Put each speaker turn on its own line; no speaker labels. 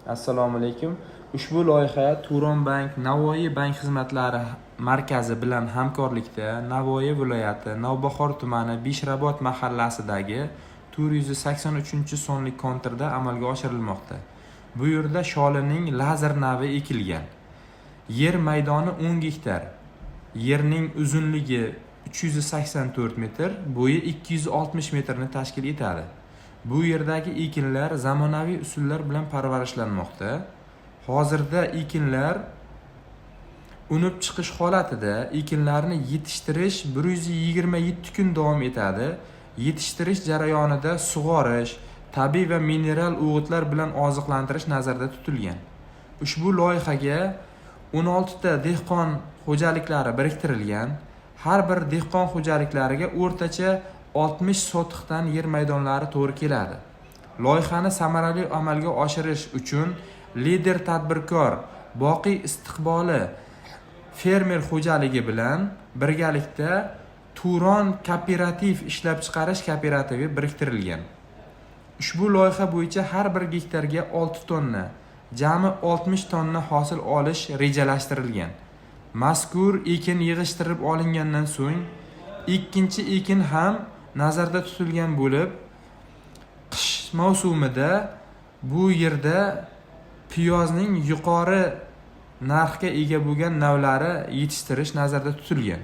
Assalomu alaykum. Ushbu loyiha Turon bank Navoiy bank xizmatlari markazi bilan hamkorlikda Navoiy viloyati Navbahor tumani Beshrabot mahallasidagi 483-sonli konturda amalga oshirilmoqda. Bu yerda sholining lazer navi ekilgan. Yer maydoni 10 gektar. Yerning uzunligi 384 metr, bo'yi 260 metrni tashkil etadi. Bu yerdagi ekinlar zamonaviy usullar bilan parvarishlanmoqda. Hozirda ekinlar unib chiqish holatida. Ekinlarni yetishtirish 127 kun davom etadi. Yetishtirish jarayonida sug'orish, tabiiy va mineral o'g'itlar bilan oziqlantirish nazarda tutilgan. Ushbu loyihaga 16 ta dehqon xo'jaliklari biriktirilgan. Har bir dehqon xo'jaliklariga o'rtacha 60 sotixdan yer maydonlari to'g'ri keladi. Loyihani samarali amalga oshirish uchun lider tadbirkor Boqiy istiqboli fermer xo'jaligi bilan birgalikda Turon kooperativ ishlab chiqarish kooperativi biriktirilgan. Ushbu loyiha bo'yicha har bir gektarga 6 tonna, jami 60 tonna hosil olish rejalashtirilgan. Mazkur ekin yig'ishtirib olingandan so'ng ikkinchi ekin ham nazarda tutilgan bo'lib, qish mavsumida bu yerda piyozning yuqori narxga ega bo'lgan navlari yetishtirish nazarda tutilgan.